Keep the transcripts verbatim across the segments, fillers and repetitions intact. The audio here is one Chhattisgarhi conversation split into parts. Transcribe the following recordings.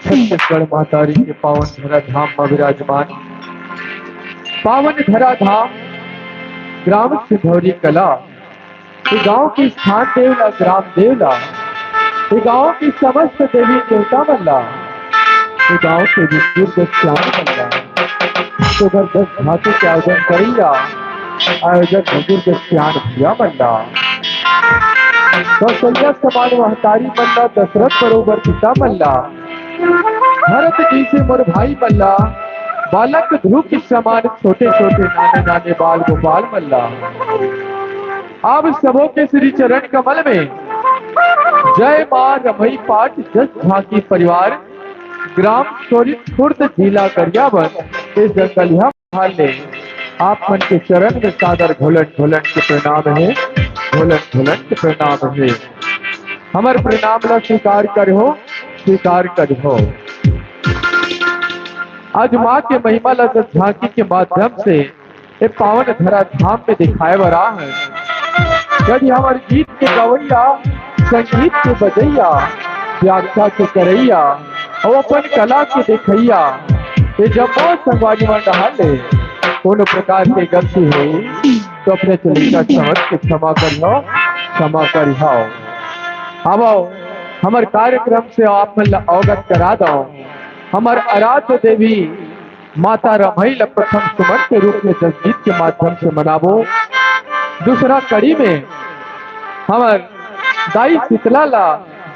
छत्तीसगढ़ महतारी के पावन धरा धाम म विराजमान, पावन धरा धाम, ग्राम सिंधौरी कला, ये गांव के स्थान देव ला, ग्राम देव ला, ये गांव के समस्त देवी देवता मन ला, ये गांव के बुजुर्ग सियान मन ला, तो घर दस धातु के आयोजन करइया आयोजक बुजुर्ग सियान भैया मन ला, कौशल्या समान महतारी मन ला, दशरथ बरोबर पिता मन ला, भरत जइसे मोर भाई मन ला, बालक ध्रुव के समान छोटे छोटे नाने नाने बाल गोपाल मन ला, आप सबो के श्री चरण कमल में जय माँ रमई पाठ जस झांकी परिवार, ग्राम सोनी खुर्द, जिला गरियाबंद, इस जंगलिया हाल ले आप मन के चरण में सादर घोलन घोलन के प्रणाम हे, घोलन घोलन के प्रणाम हे। हमर प्रणाम ला स्वीकार करिहो, स्वीकार करिहो। आज माँ के महिमा ला जब झांकी के माध्यम से ए पावन धरा धाम में दिखाए बर आ है, यदि हमर गीत के गवैया, संगीत के बजैया, व्याख्या के करैया अउ अपन कला के देखैया, ये जम्मो संगवारी मन डहार ले कोनो प्रकार के गलती होई तो अपने चलिका समझ के क्षमा करिहो, क्षमा करिहो। अब हमर कार्यक्रम से आप मन ला अवगत करा दो। हमर आराध्य देवी माता रमई ला प्रथम सुमन के रूप में जसगीत के माध्यम से मनाबो। दूसरा कड़ी में हमर दाई शीतला ला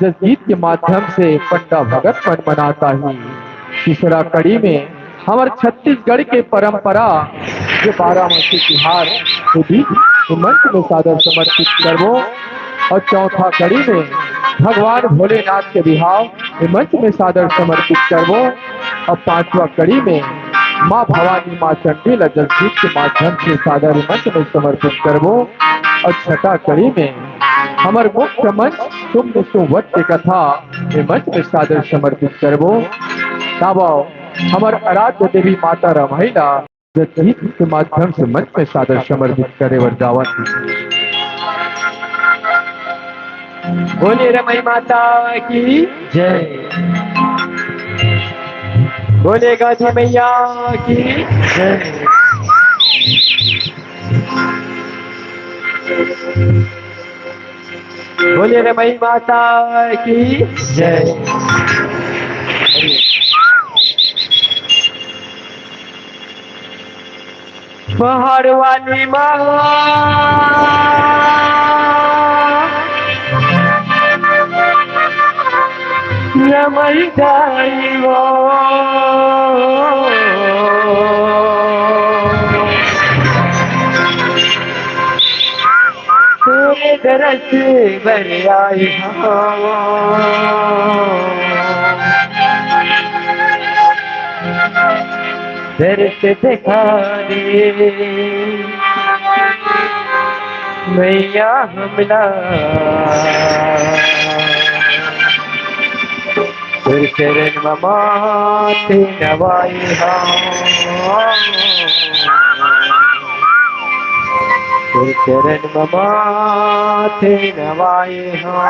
जसगीत के माध्यम से पंडा भगत मन मनात आही। तीसरा कड़ी में हमर छत्तीसगढ़ के परंपरा जे बारामासी तिहार, वो भी मंच में सादर समर्पित करबो। अउ चौथा कड़ी में भगवान भोलेनाथ के बिहाव ए मंच में सादर समर्पित करबो। अउ पांचवा कड़ी में माँ भवानी, माँ चंडी ला जसगीत के माध्यम से सादर मंच में समर्पित करबो। अउ छठा कड़ी में हमर मुख्य मंच तुमने सुनत के कथा ए मंच में सादर समर्पित करबो। तब हमर आराध्य देवी माता रमई ला जसगीत के माध्यम से मंच में सादर समर्पित करे बर जावत हे। बोले रमई माता की जय, बोले गाजी मैया की जय, बोले रमई माता की जय। पहाड़ वाली माँ, रमई दाई वो, तेरे दरस बर आई हूँ। दरस दिखा दे मैया हमला, तोर चरण म माथे नवाई हूँ। तोर चरण म माथे नवाई हूँ।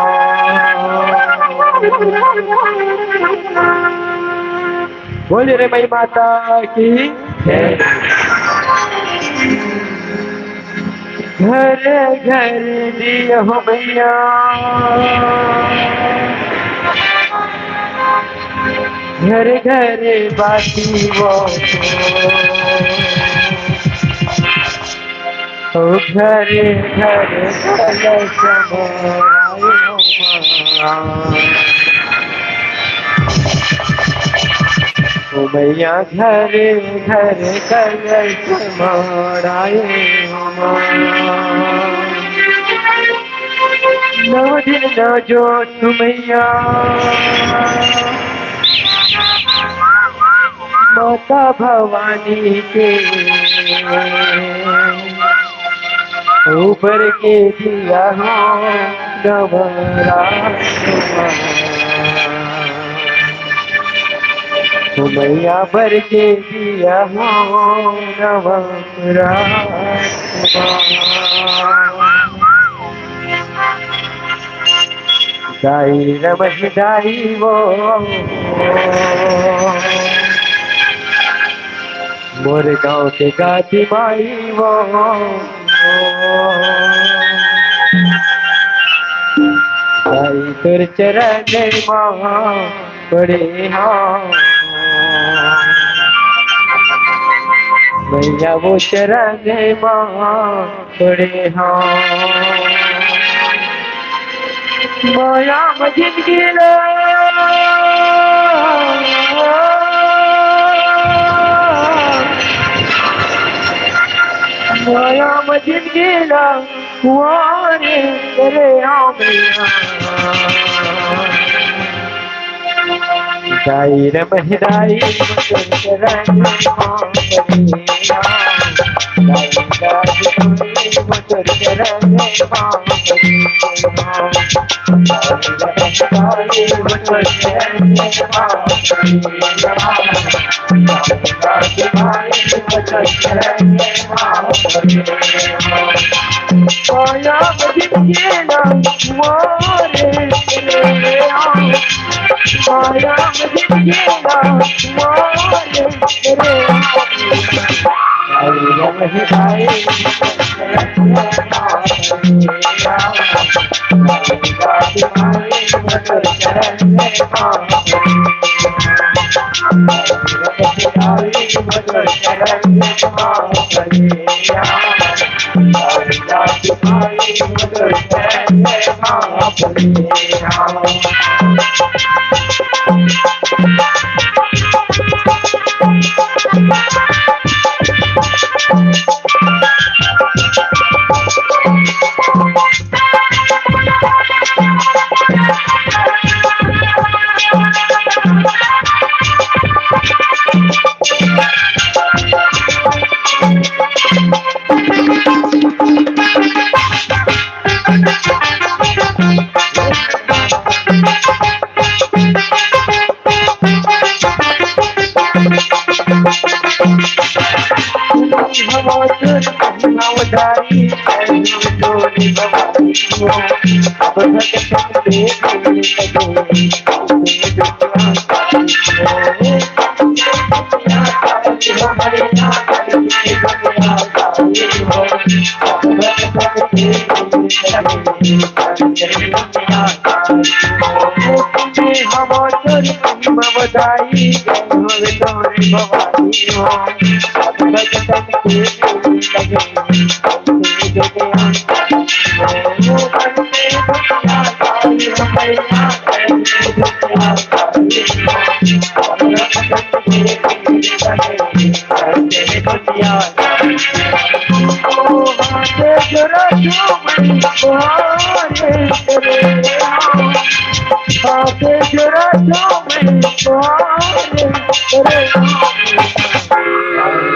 बोले रमई माता की जय। घर घर दिया हो मैया, घर घर बाती वो, ओ घर घर कलश मोराए हो माँ। ओ मैया घर घर कलश मोराए हो माँ। नौ दिन नौ जोत मैया माता भवानी के ऊपर के दिया हो नवरात माँ। ओ मैया बर के दिया हो नवरात माँ। दाई रमई दाई वो, मोर गाँव के गाती माई वो। दाई तोर चरण माँ पड़े हूँ। मैया वो चरण माँ पड़े हूँ। माया म जिंदगी ला, माया म जिंदगी ला, वारे करे हूँ मैया। दाई रे महिदाई, मोर चरण म परे हंव।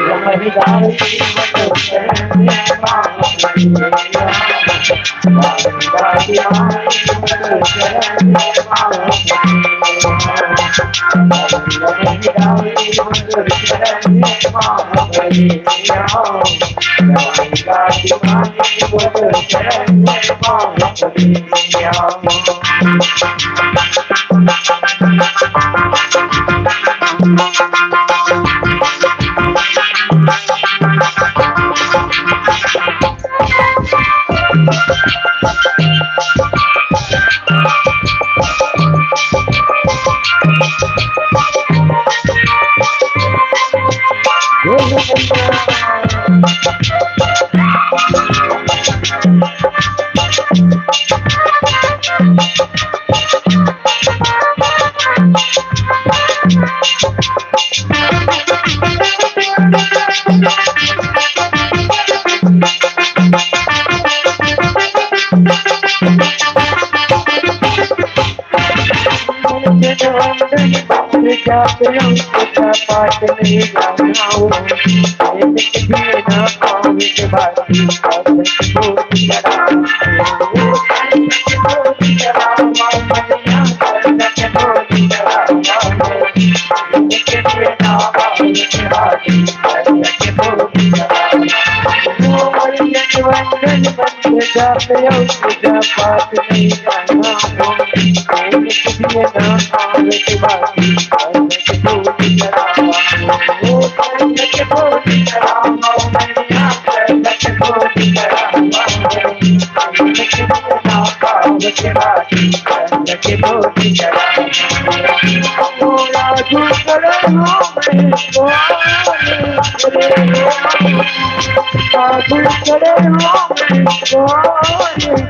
दाई दाई, मोर चरण म परे हंव।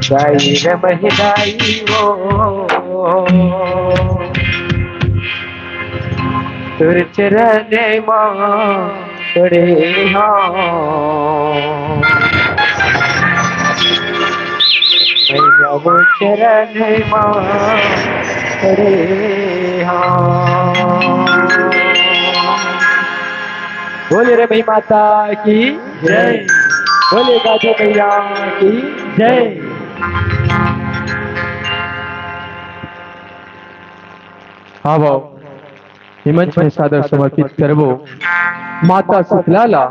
दाई रे महिदाई वो, तोर चरने मा पड़े हाँ। मैया वो चरने मा पड़े हाँ। बोले रे मई माता की जय। बोले गाजू मैया की जय। हाँ बाबू, ये मंच में सादर समर्पित करबो माता शीतला ला।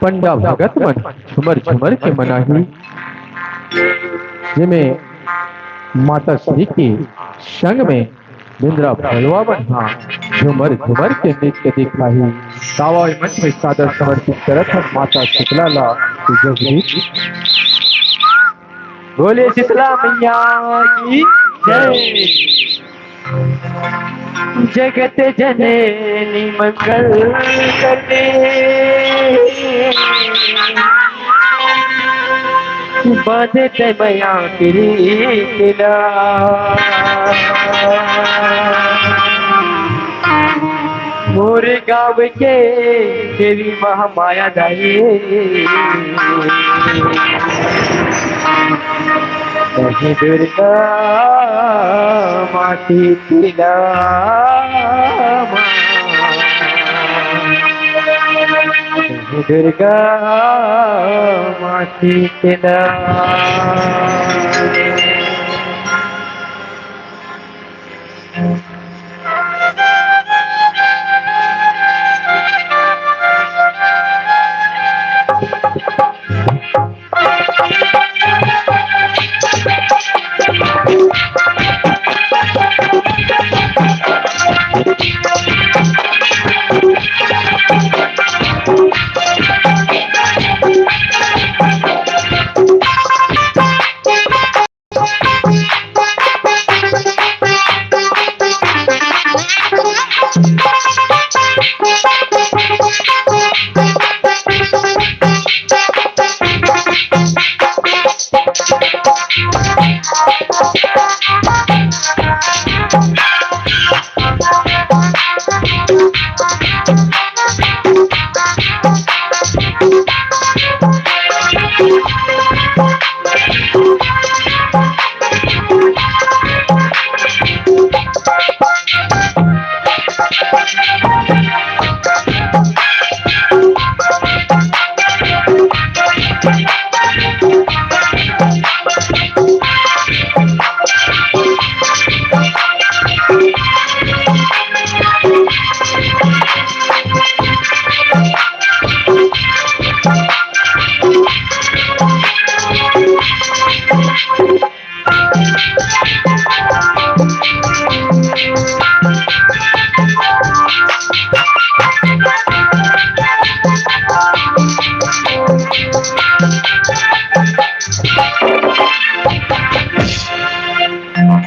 पंडा भगत मन झुमर झुमर के मनाही, जेमे माता श्री के संग में बेंदरा भलवा मन हा झुमर झुमर के नृत्य दिखाही। तावा मंच में सादर समर्पित करत हन माता शीतला ला। जगदीश बोले शीतला मैया की जय। जगत जननी मंगल करने बांधे तै मया प्रीत ला। मोर गाँव के देवी महामाया दाई, कहीं दुर्गा माँ शीतला माँ, कहीं दुर्गा माँ शीतला।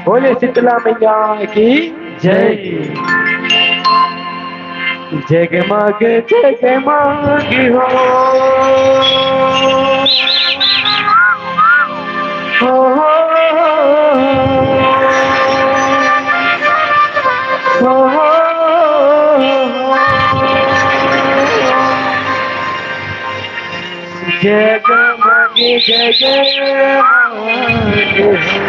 बोले शीतला मैया की जय। जगमग जगमग हो। हो, हो, हो, हो। जगमग जगमग हो।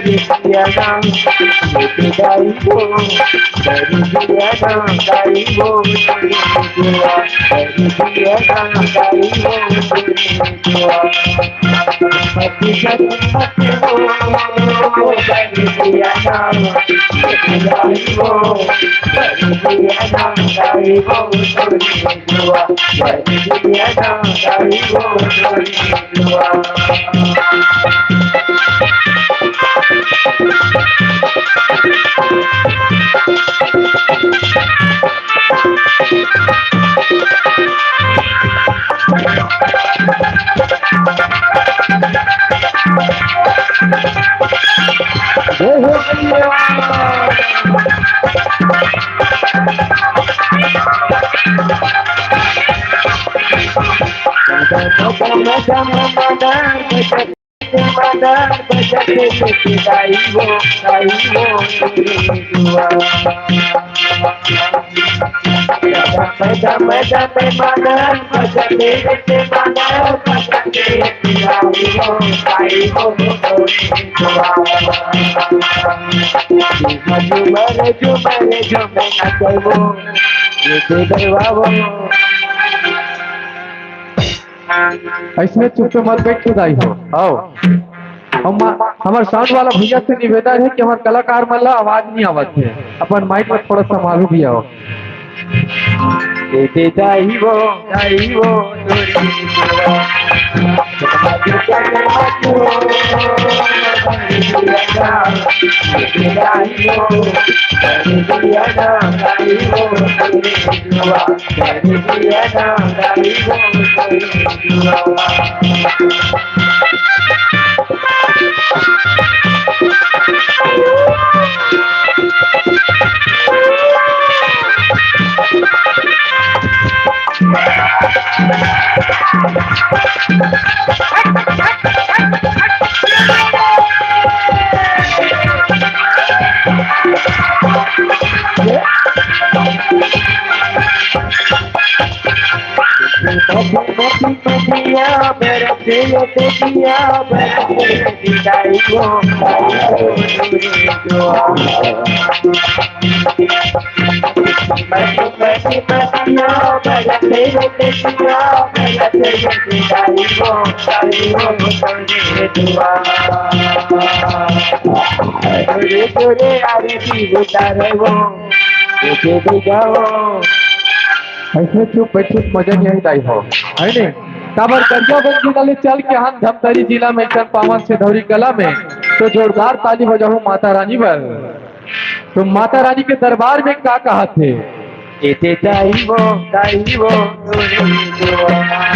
दिया ना, ये तो दाई वो, कर दिया ना दाई वो, कर दिया ना दाई वो, कर दिया। मत कर, मत वो, कर दिया ना, ये तो दाई वो, कर दिया ना दाई वो, कर दिया। जय हो भैया। अइसने चुप्पे मत बैठ के दाई हो। आओ। हम, हमर साउंड वाला भैया से निवेदन हे कि हमर कलाकार मन ला आवाज नइ आवत हे, अपन माइक ला थोड़ा संभालू भी। आओ। ए दे दाई वो, दाई वो, तोरी अइसने चुप बैठे मजा नइ आही दाई हो, हे ने? काबर गरियाबंद जिला ले चल के आन धमतरी जिला में चंपावत सिधौरी कला में, तो जोरदार ताली बजाहू माता रानी बर। तो माता रानी के दरबार में का कहत हे? ए दे दाई वो, दाई वो, तोरी दुआ।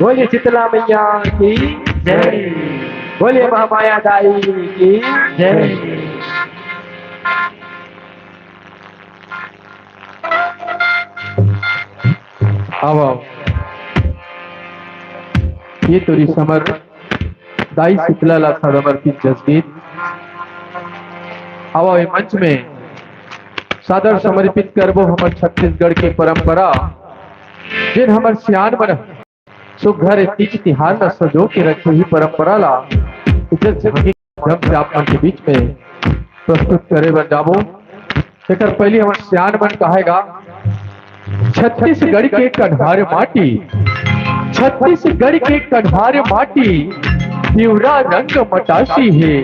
बोलिए शीतला मैया की जय, बोलिए महामाया दाई की जय। आओ, आओ। ये तोरी समर दाई शीतला ला समर्पित जसगीत। आवा ए मंच में सादर समर्पित करबो हमर छत्तीसगढ़ के परंपरा, जेन हमर सियान मन सुघर तीज तिहार ला सजो के रखे ही परंपरा ला इज्जत झांकी के माध्यम से आप मन के बीच में प्रस्तुत करे बर जाबो। तेकर पहली हमर सियान मन कहेगा, छत्तीसगढ़ के कन्हार माटी, छत्तीसगढ़ के कन्हार माटी, पिवरा रंग मटासी हे,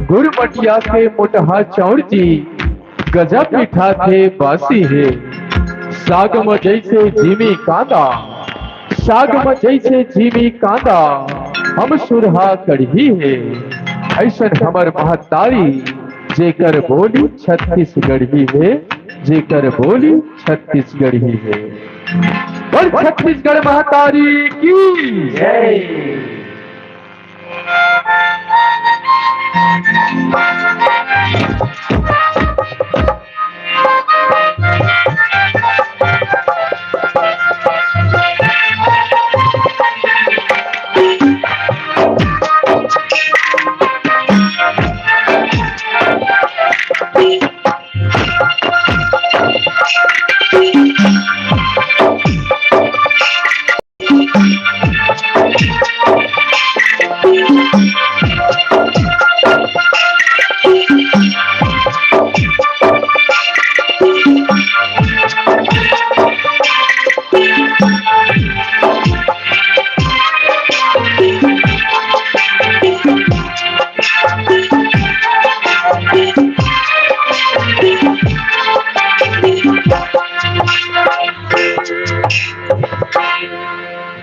गुरमटिया के मोटहा चौड़ची, गजब मीठा थे बासी हे। साग म जैसे जीमी कांदा, साग म जैसे जीमी कांदा, हम सुरहा कढ़ी हे। ऐसन हमर महतारी, जेकर बोली छत्तीसगढ़ी हे, जेकर बोली छत्तीसगढ़ी हे। बोल छत्तीसगढ़ महतारी की जय।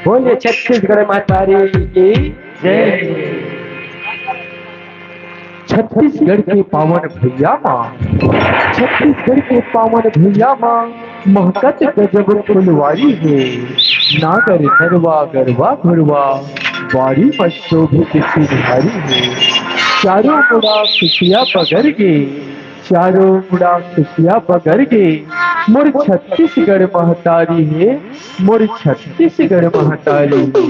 बोलिए छत्तीसगढ़ महतारी की जय। छत्तीसगढ़ के पावन भुइयां मा, छत्तीसगढ़ के पावन भुइयां मा महकत गजब फुलवारी हे। नांगर नरवा गरवा घुरवा, बारी म शोभित सिंहारी हे। चारों मुड़ा खुशिया बगर गे, चारों मुड़ा खुशिया बगर गे, मोर छत्तीसगढ़ महतारी हे, मोर छत्तीसगढ़ महतारी हे।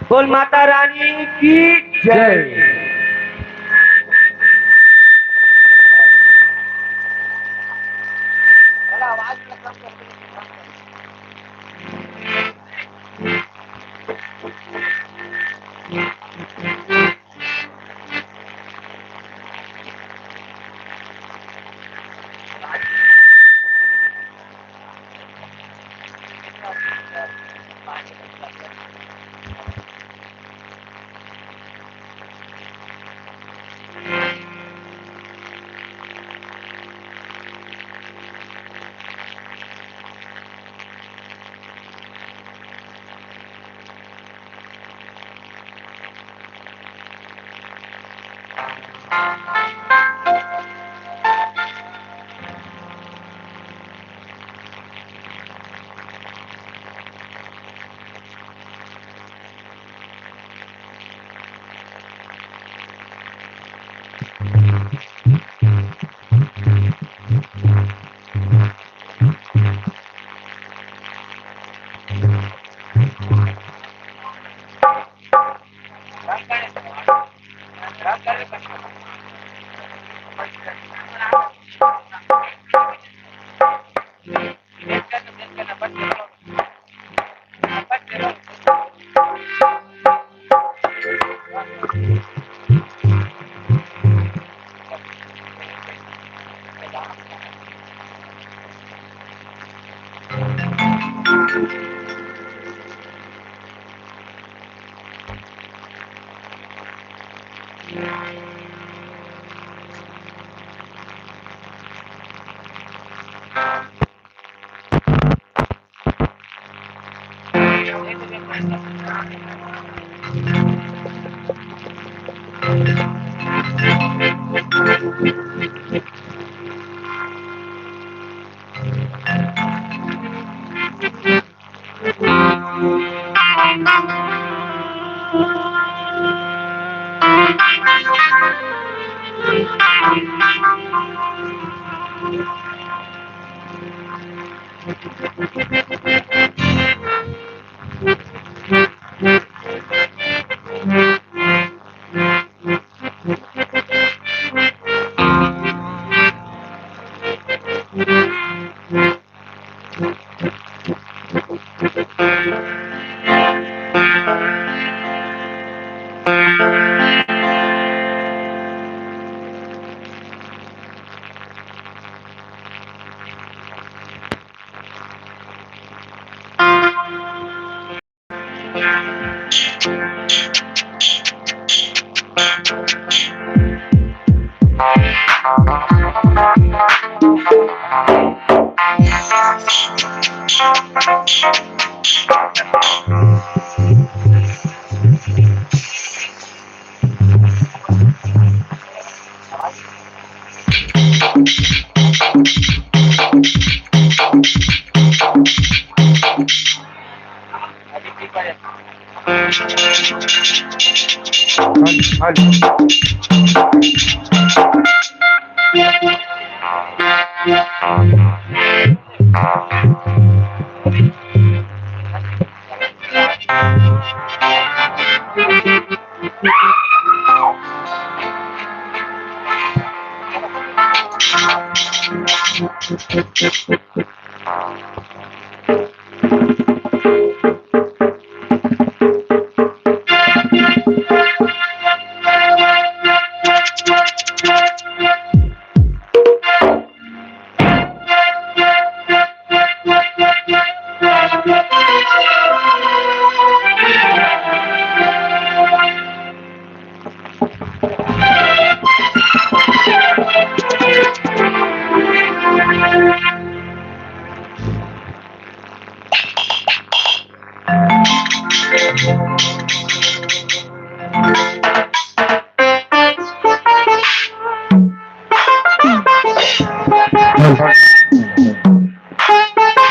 बोल माता रानी की जय।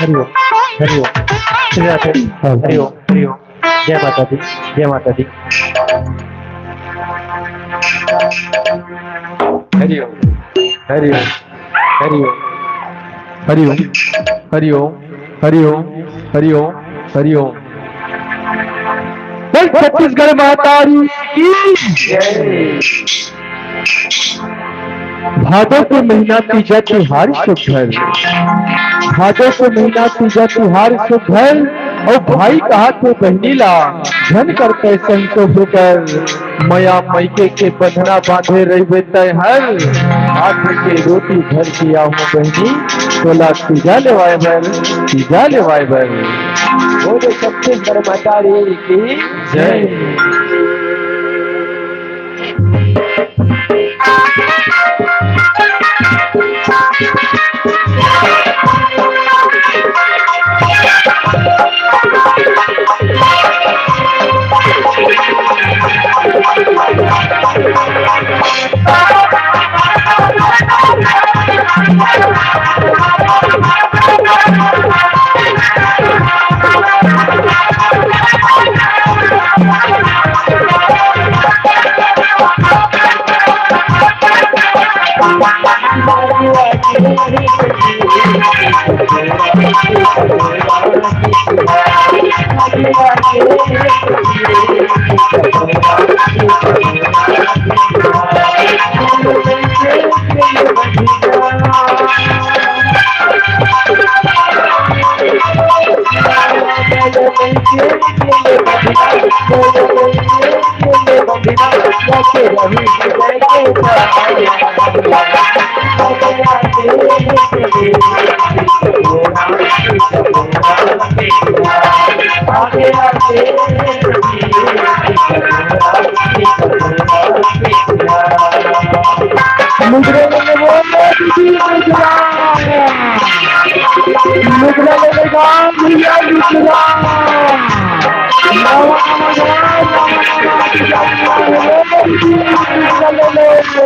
हरि ओम, हरि ओम। श्री राधे। हरि ओम, हरि ओम। जय माता दी, जय माता दी। हरि ओम, हरि ओम, हरि ओम। हरि ओम, हरि ओम, हरि ओम, हरि ओम, हरि ओम। बोल छत्तीसगढ़ महतारी की जय। भादो के महीना तीजा तिहार सुघर, भादो के महीना तीजा तिहार सुघर, अउ भाई कहाथे बहिनी ला, झन कर तैं संग तो फिकर, मया मइके के बंधना बांधे रहिबे तैं हर, हाथ के रोटी धर के आहूं बहिनी, तोला तीजा लेवाय बर, तीजा लेवाय बर। बोले छत्तीसगढ़ महतारी की जय। मुद्रा लेने बोल, मुद्रा। मुद्रा लेने का भैया, मुद्रा। नवा, नवा, नवा, नवा, नवा, नवा, नवा, नवा, नवा, नवा।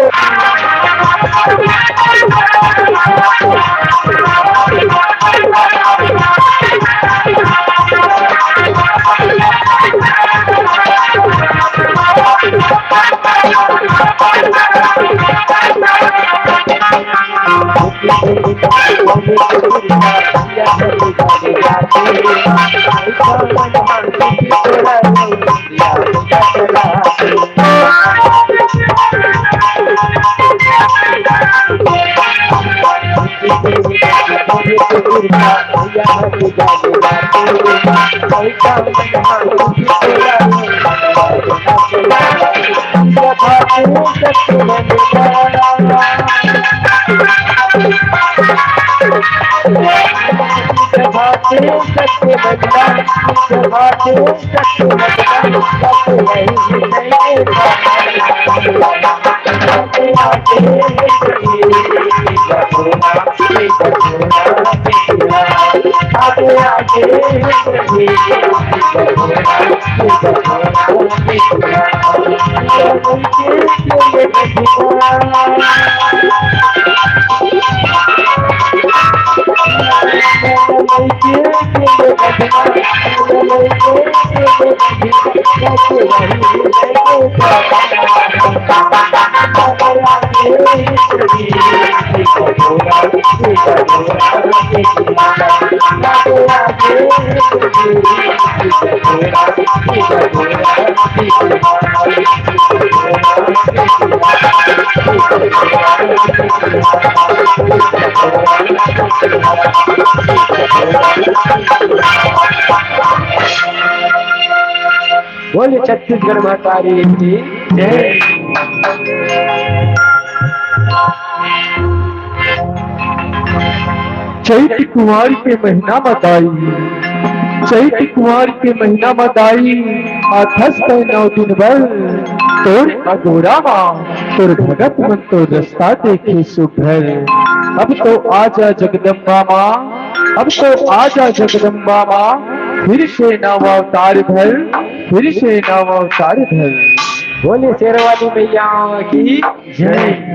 बोले छत्तीसगढ़ महतारी की जय। चैत कुंवार के महीना म दाई, चैत कुंवार के महीना म दाई, आथस तैं नौ दिन बर तोर अगोरा म, तोर भगत मन तोर रस्ता देखे सुघर। अब तो आजा जगदम्बा माँ, अब तो आजा जगदम्बा माँ, फिर से नवा अवतार धर, फिर से नवा अवतार धर। बोले शेरवाली मैया की जय।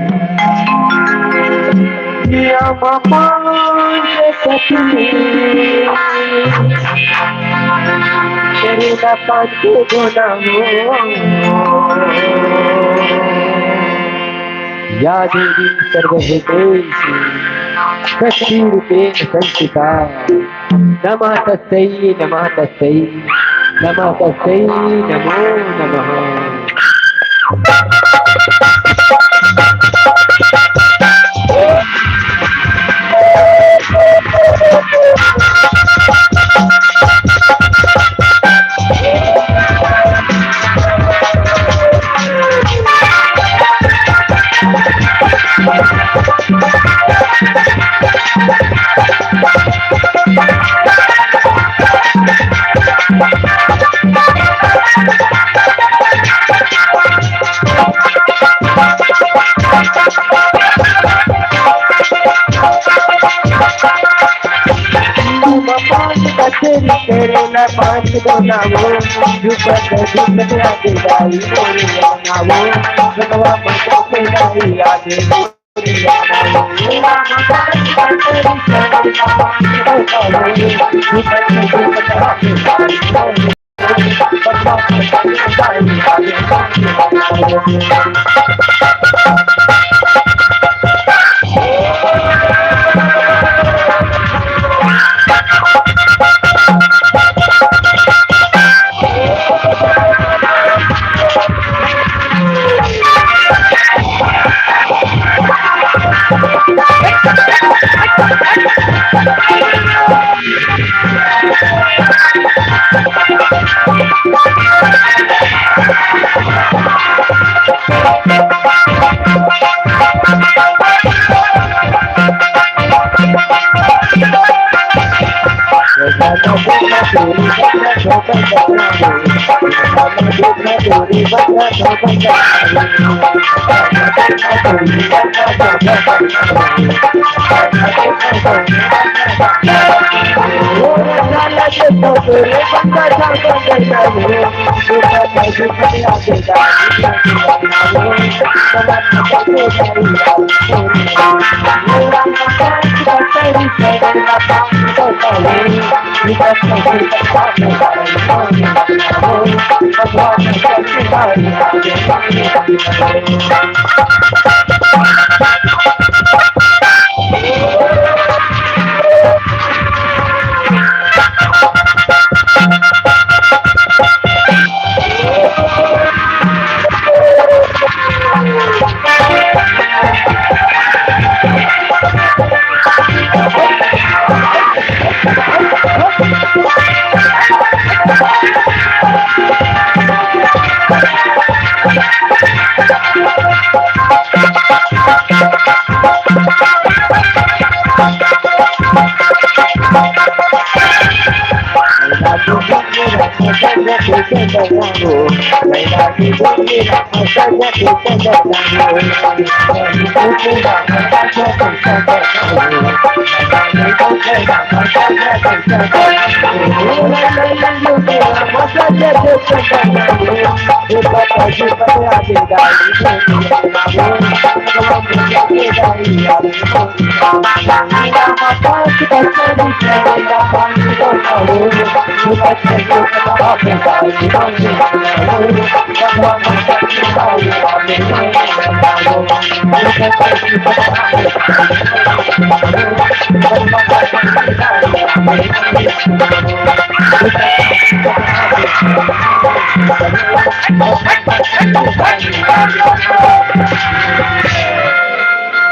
या माँ पाँच सखी, तेरे ना पाँच गुना हो। या देवी सर्वभूतेषु शक्तिरूपेण संस्थिता। नमः तस्यै, नमः तस्यै। नमः तस्मै नमो नमः।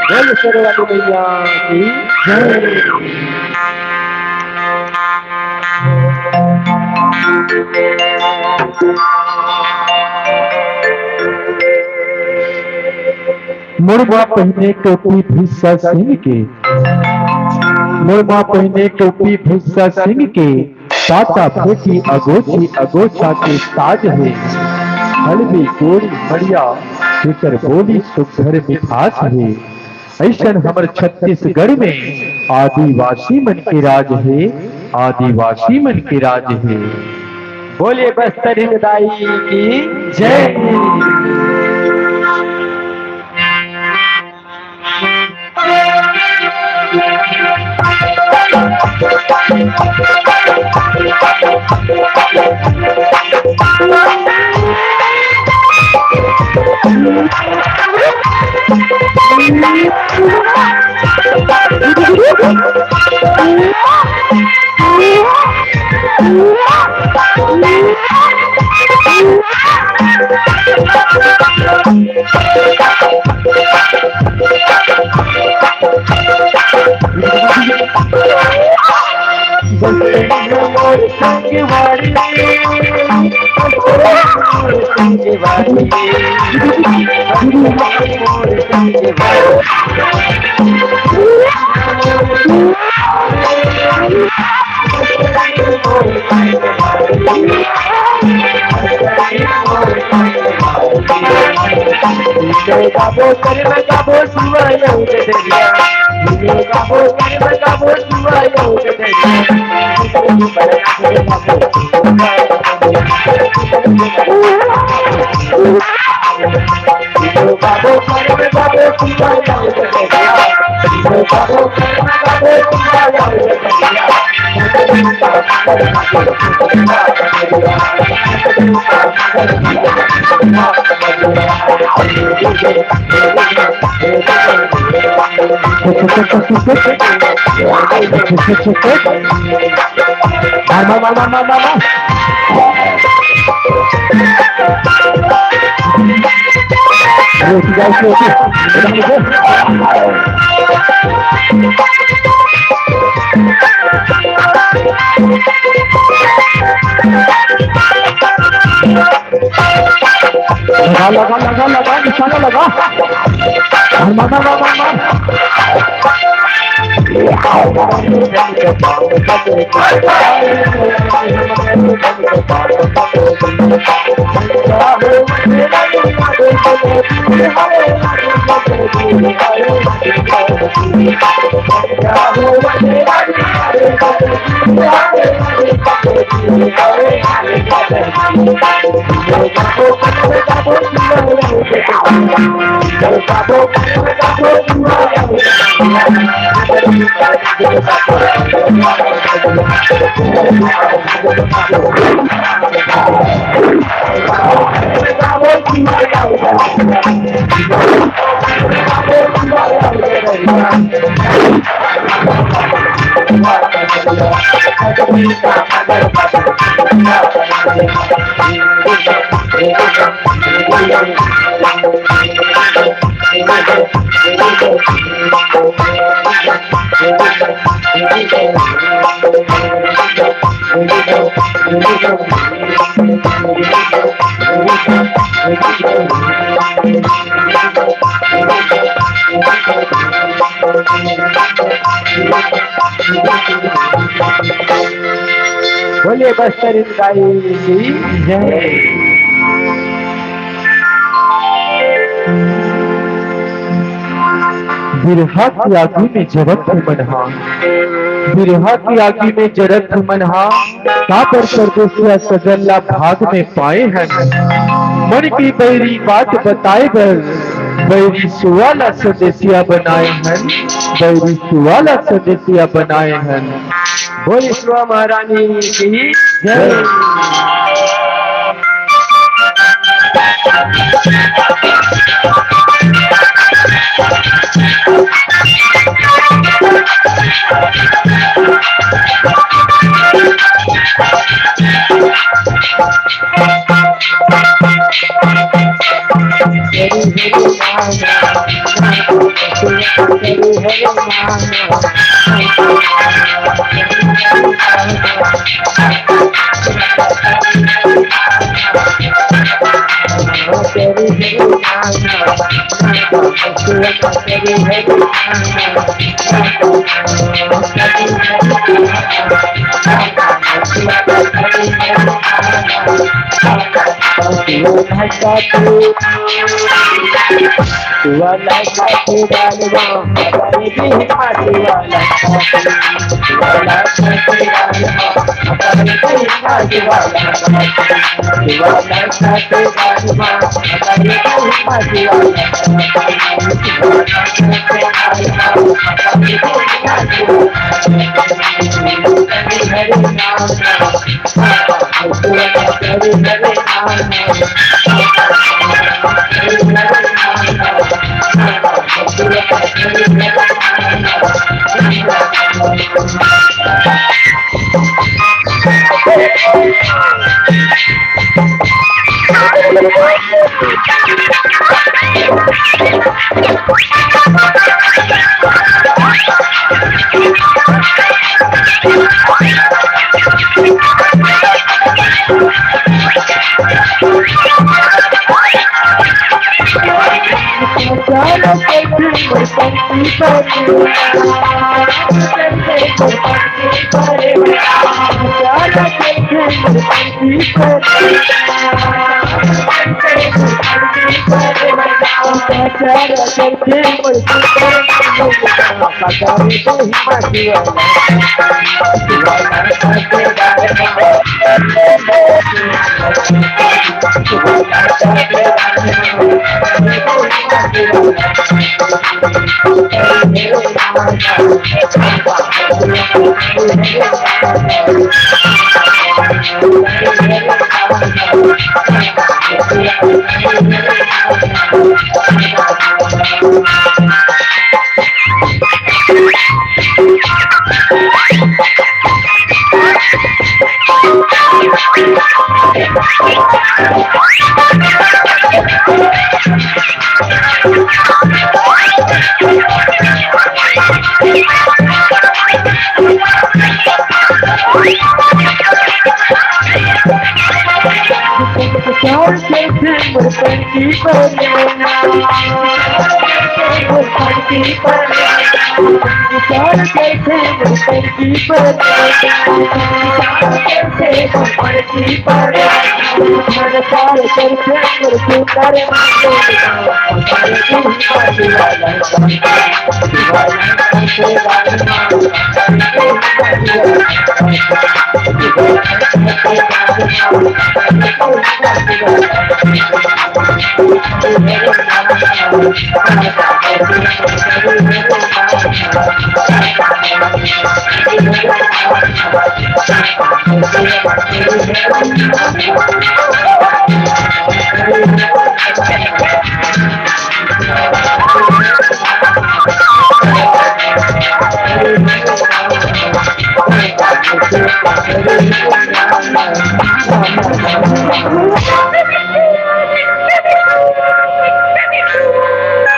बोल शेरावाली मैया की जय। मुड़मा पहिने टोपी भूसा सिंह के, मुड़मा पहिने टोपी भूसा सिंह के, पाता फेंकी अगोछी अगोछा के ताज हे। हलवी गोरी मड़िया, एकर बोली सुघर मिठास हे। अइसन हमर छत्तीसगढ़ में आदिवासी मन के राज हे, आदिवासी मन के राज हे। बोलिए बस्तर हिलदाई की जय। लगा, लगा, लगा, लगा, निशाना लगा। मार, मार, मार, मार, मार, मार। बोलिए बस्तर हिल गाई की जय। बिरहा की आगी में जरत हे मन हा, बिरहा की आगी में जरत हे मन हा, काबर परदेसिया सजन ला भाग में पाए हन। मन की बैरी बात बताए बर, बैरी सुआ ला संदेसिया बनाए हन, बैरी सुआ ला संदेसिया बनाए हन। बोल सुआ महारानी की जय।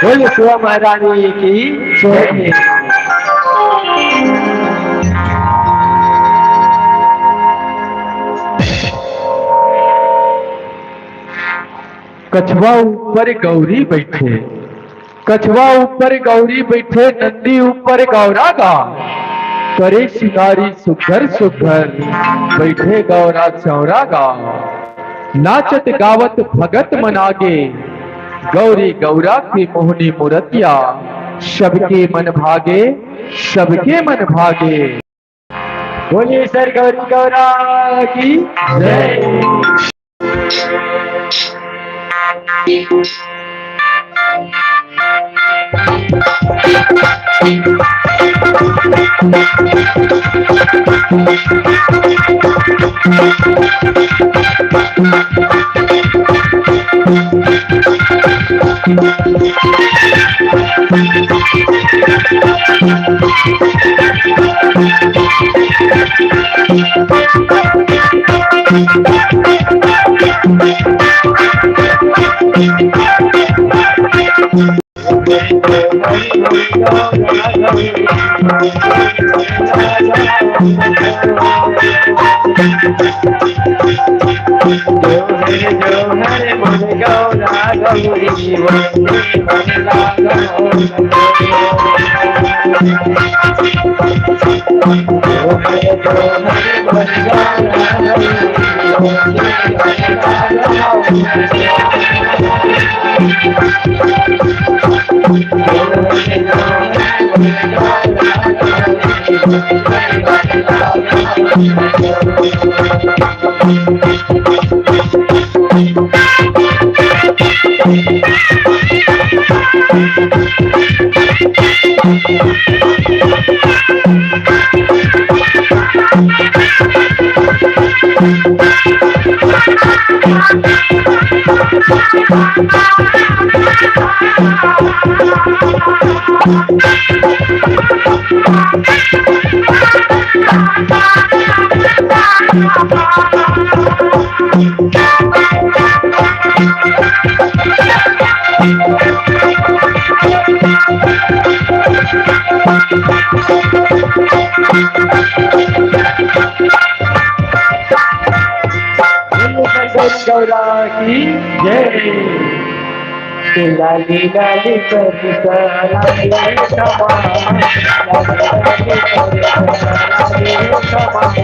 बोलिए शिवा महारानी की जय। कछवा ऊपर गौरी बइठे, कछवा ऊपर गौरी बइठे, नंदी ऊपर गौरा गा। करे सिंगारी सुघर सुघर, बइठे गौरा चौरा गा। नाचत गावत भगत मन आगे, गौरी गौरा के मोहनी मूरतिया, सबके मन भागे, सबके मन भागे। बोलिए सर गौरी गौरा की जय। लाली लाली कविता लाली समा, लाली लाली कविता लाली समा।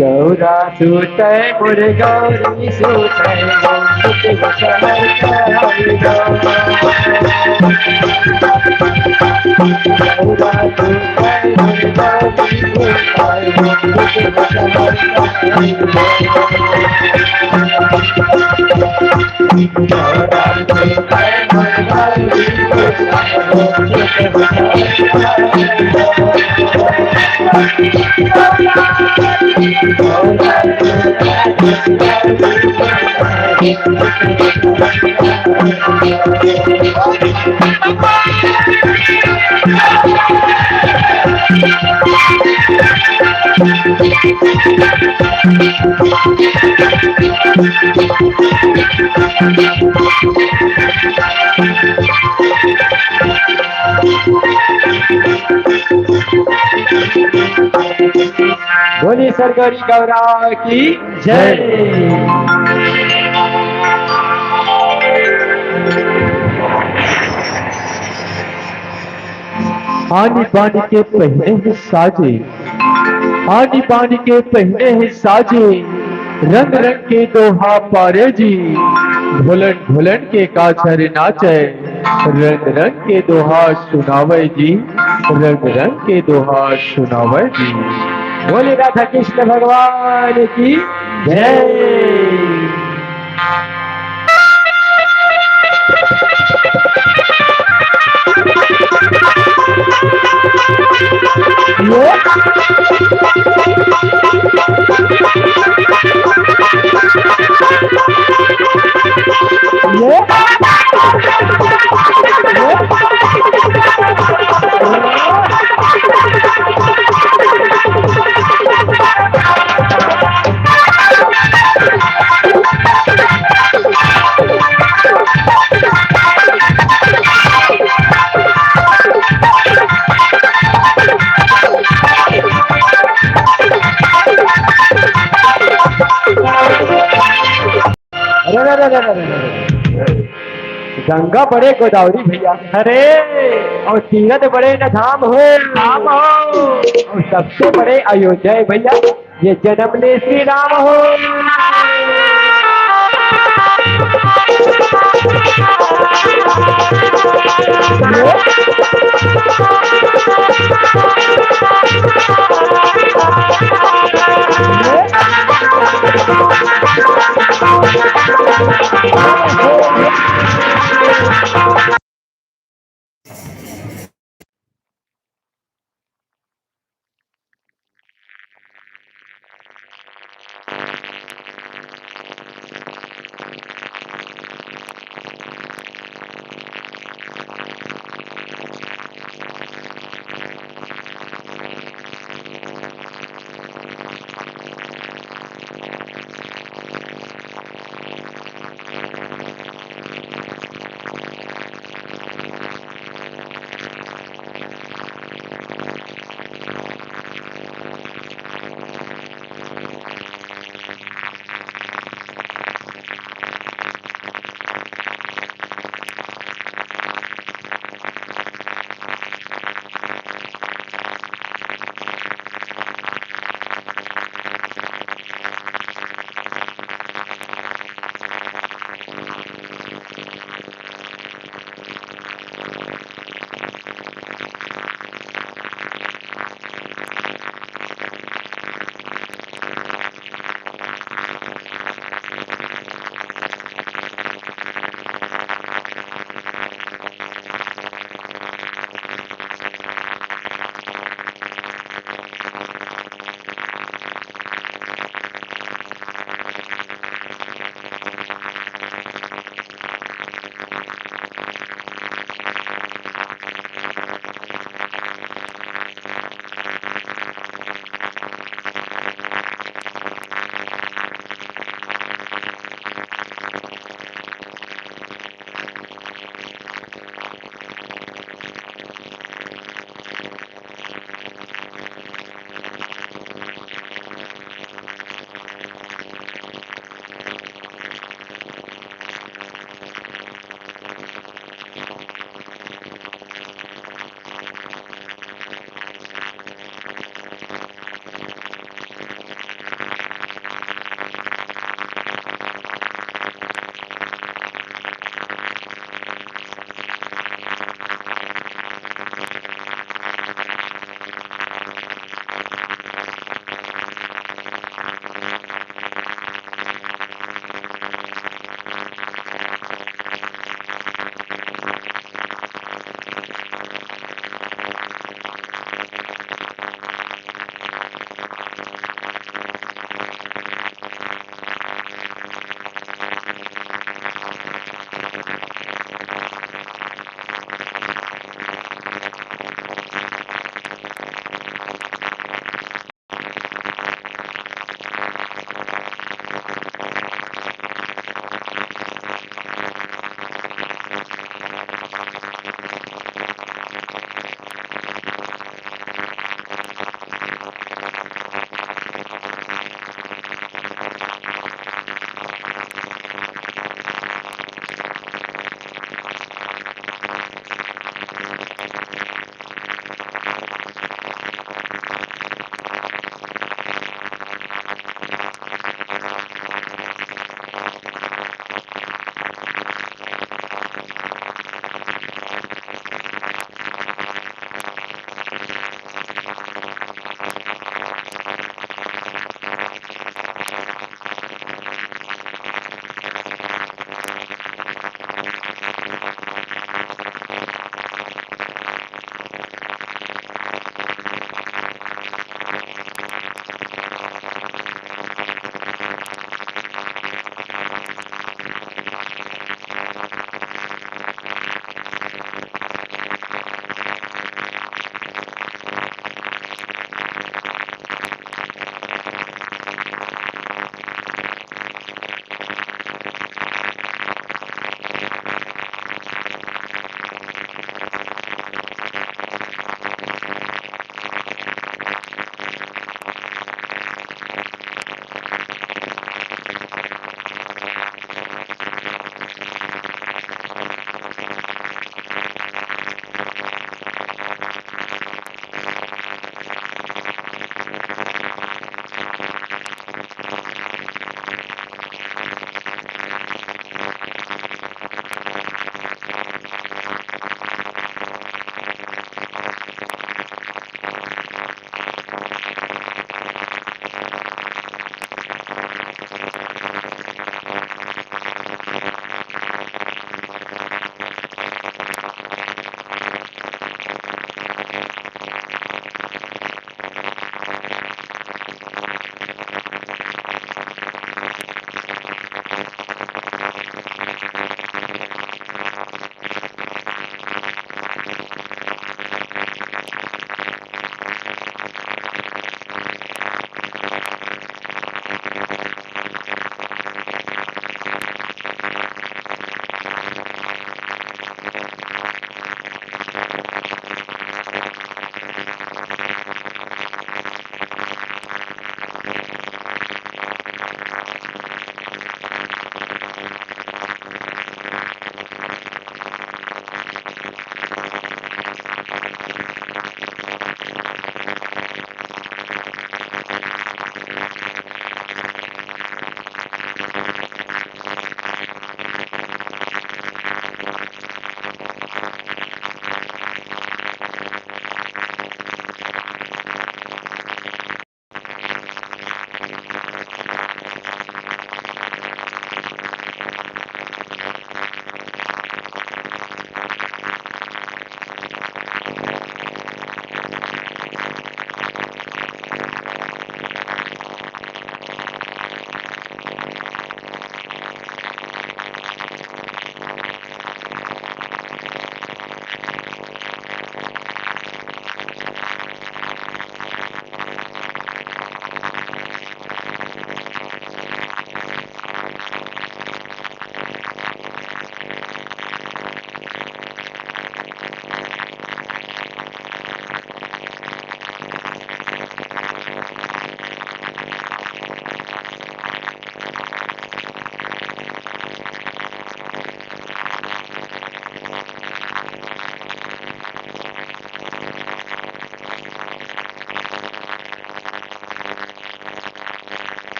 गौरा सुतै मोर गौरी सुतै, गौरा सुतै मोर गौरी सुतै। बोलिए सरगौरी गौरा की जय। आनी बानी के पहिने हे साजे, आनी बानी के पहिने हे साजे, रंग रंग के दोहा पारे जी, ढोलन ढोलन के काछर नाचे, रंग रंग के दोहा सुनावे जी, रंग रंग के दोहा सुनावे जी। बोले राधा कृष्ण भगवान की जय। अरे, अरे, अरे, अरे, अरे। गंगा बड़े गोदावरी भैया। अरे। अउ तीरथ बड़े न धाम हो। धाम हो। अउ सबसे बड़े अयोध्या हे भैया, ये जनम ले श्री राम हो।